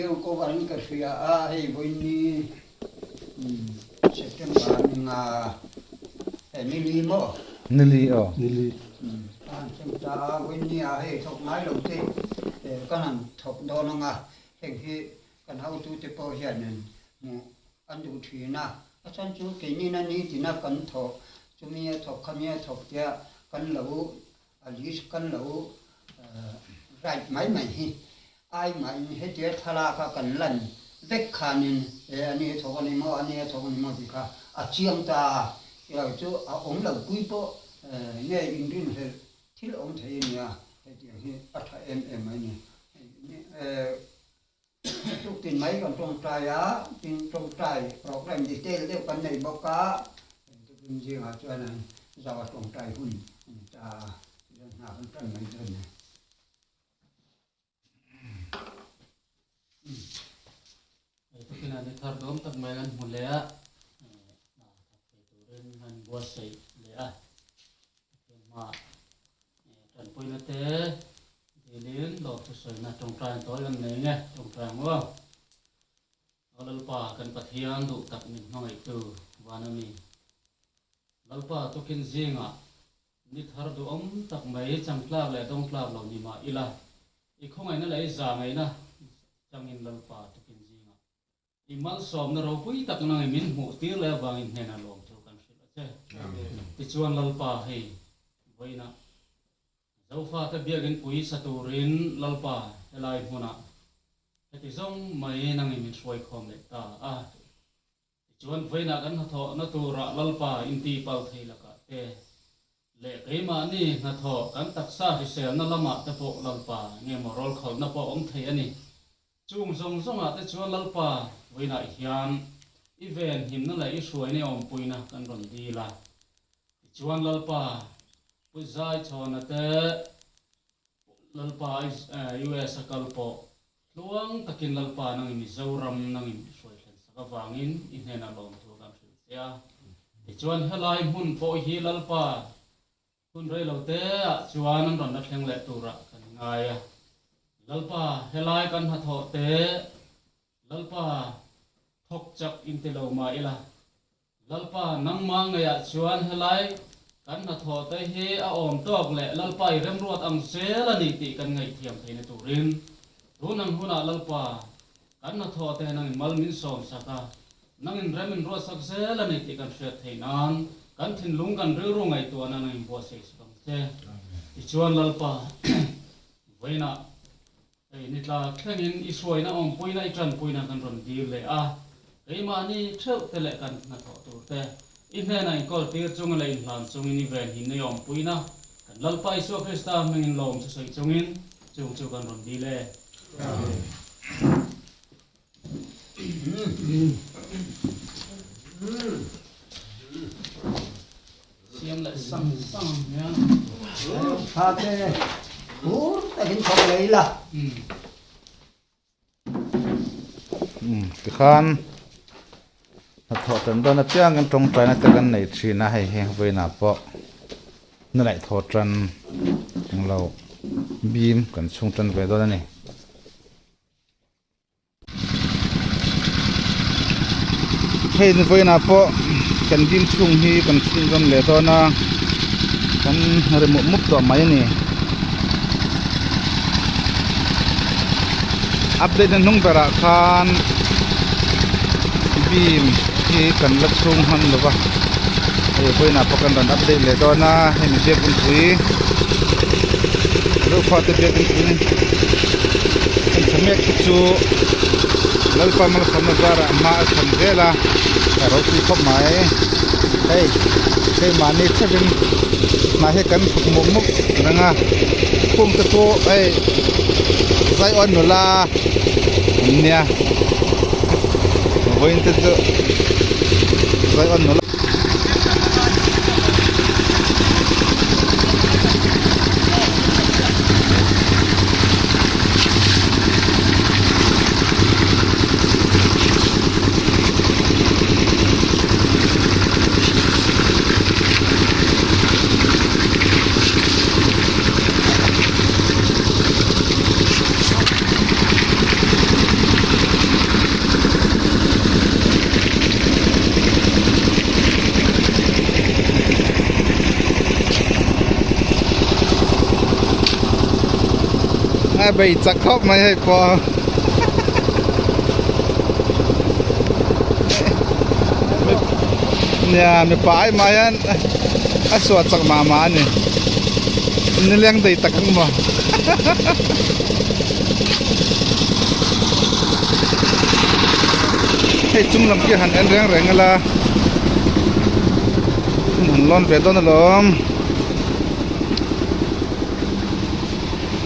video cover in ka hria a, hei vawiin September ni nga hei nili maw? Nili aw. Nili. Ka han sem ta a, vawiin ni ah hei thawk ngai lo te kan han thawk dawn ang a, heng hi kan hotute pawh hianin hmuh an duh thin a, a chhan chu keinin a nitina kan thawh chumi a thawk khami a thawk tia kan lo A list kan lo write mai mai hi ai mahin hetia thlalak a kan lan vek khanin e a ni a thawk a ni maw, a ni a thawk a ni maw tih kha a chiang ta a, ilo chu a awm lo pui pawh nge inrinhlelh thil awm thei a nia, hetiang hi a tha em em mai a ni. Tuktin mai kan tawngtai a, tin tawngtai program detail deuh kan nei bawk a, tukin zingah chuan zau a tawngtai hun a ni ta a, tichuan hna kan tan mai dawn a ni. Tukin a ni thar dawm tak mai kan hmu leh a, hna thawk thei turin an buatsaih leh a, Pathian hmaah Tanpuina te dilin lawk chu sawina tawngtai an tawi kan nei nge tawngtai ang aw. Aw Lalpa kan Pathian duh tak min hmangaihtu van a mi. Lalpa tukin zingah ni thar duhawm tak mai changtlak leh dawngtlak lo ni mah ila i khawngaihna leh i zahngaihna changin Lalpa tukin zingah I malsawmna ropui tak nangin min hmuh tir leh avangin hnenah lawm thu kan hrilh a che. Tichuan Lalpa hei vawiinah Zofate biakin pui sa turin Lalpa helai hmunah heti zawng mai nangin min hruaikhawm leh ta a. Tichuan vawiinah kan hnathawhna turah Lalpa intipal thei lakah te leh keimahni hnathawh kan taksa hriselna lamah te pawh Lalpa nge maw rawlkhawlhna pawh awm thei a ni. Chung zawng zawngah te chuan Lalpa vawiinah hian i ven himna leh i hruaina i awmpuina kan rawn dil a. Tichuan Lalpa Pu Zaichhawna te Lalpa US a kal pawh tluang takin Lalpa nangin Mizoram nangin i hruai thlen sak avangin i hnenah lawmthu kan hrilh che a. Tichuan helai hmun pawh hi Lalpa Hun rei lo te ah chuan an rawn la thleng leh turah kan ngai a. Lalpa, helai kan hnathawh te, Lalpa, thawk chak in ti lo mah ila. Lalpa, nangmah ngeiah chuan helai kan hnathawh te hi a awm tawk leh Lalpa i remruat ang zel a ni tih kan ngaihthiam theihna turin tun ang hunah Lalpa, kan hnathawh te nangin mal min sawm sak a, Nangin rem in ruatsak zel a ni tih kan hriat theih nan kan thinlung kan rilru ngaihtuahna nangin buatsaih sak ang che. Tichuan Lalpa, vawiinah hei nitla thlengin i hruaina awmpuina i tanpuina kan rawn dil leh a, keimahni theuh te leh kan hnathawh tur te i hnenah inkawl tir chungin leh inhlan chungin i venhimna i awmpuina kan Lalpa Isua Krista hmingin lawm chu sawi chungin chung chu kan rawn dil e. Amen. Siam leh sang sang ang nia. Tha te phur takin thawk leh ila. Tikhan hnathawh tan dawn apiang kan tawngtaina te kan nei thin a hei hi vawiinah pawh na laih thaw tan englo bim kan chhung tan ve dawn a ni. Hei ni vawiinah pawh kan ding chhung hi kan chhung zawm leh dawn a kan ri mup mup tawh mai a ni update na hnung berah khan beam hi kan la chhung hman lo va hei vawiinah pawh kan rawn update leh dawn a hemi biakinn pui Zofa te biakinn pui an tha mek te chu Lalpa malsawmna zarah hma a chhan zel a a ropui khawp mai hei hei mahni theuhin hna hi kan thawk mup mup reng a khung te chu hei zaiawn nula an nia vawiin te chu zaiawn nula. A bei chak khawp mai hei pawh. Nia mipa ai mah hian a suah chak mah mah a ni. Nileng dei tak ang maw. Hei chung lam khi han en reng reng ila han lawn ve dawn alawm.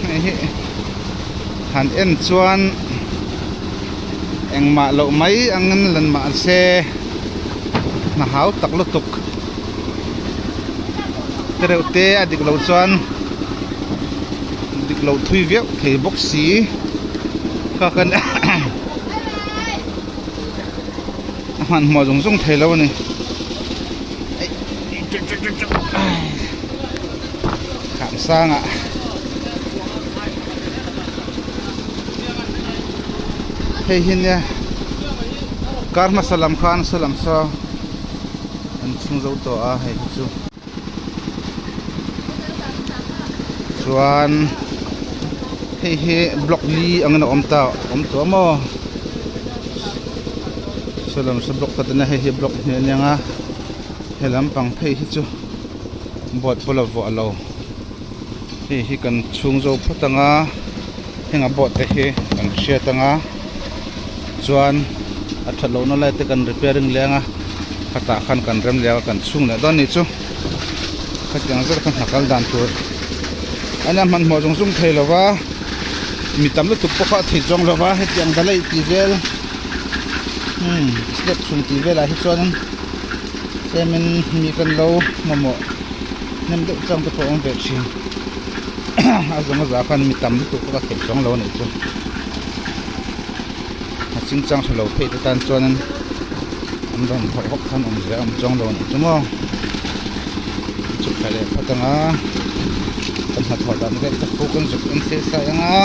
Hei hi han en chuan engmah loh mai angin lan mahse hna hau tak lutuk te reuh te a dik loh chuan dik loh thui viau thei bawk si kha khan a hmanhmawh zung zung thei lo a ni. Kham sangah hei hi nia kar hmasa lam khan saw lam saw an chhung zo tawh a hei hi chu chuan hei hi block li angin a awm ta awm tawh a maw saw lam saw block khat a nia hei hi block hnih a nia nga he lampang phei hi chu board pawh la vuah lo hei hi kan chhung zo phawt ang a heng a board te hi kan hriat ang a chuan a that lohna lai te kan repairing leh ang a khatah khan kan rem leh ang a kan chhung leh dawn a nih chu khatiang zet kha hna kal dan tur a nia hmanhmawh zung zung thei lo va mi tam lutuk pawh kha a thei chuang lo va hetiang dalaih tih vel umm step chhung tih velah hi chuan. Tlemin mi kan lo mamawh hnem deuh chang te pawh a awm ve thin a zawng a zah khan mi tam lutuk pawh ka theih chuang lo a nih chu a ching chang tha lo phei te tan chuan an rawn thawh vak khan awm zia a awm chuang lo a nih chu maw chhuk thla leh phawt ang a kan hnathawh dan vel te pawh kan zuk en se sai ang a.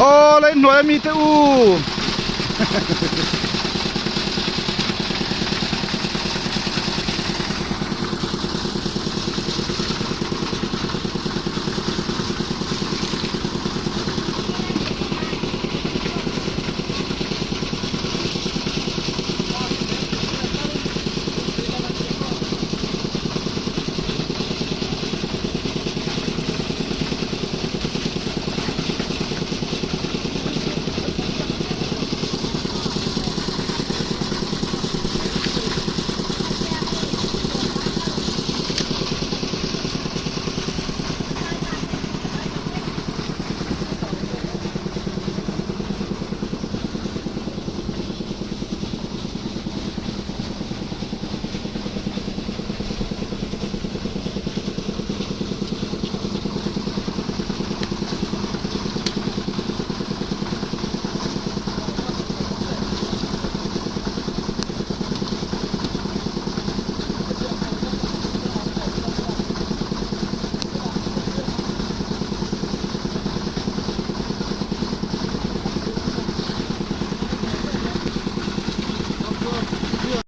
Khaw lei hnuai ami te u.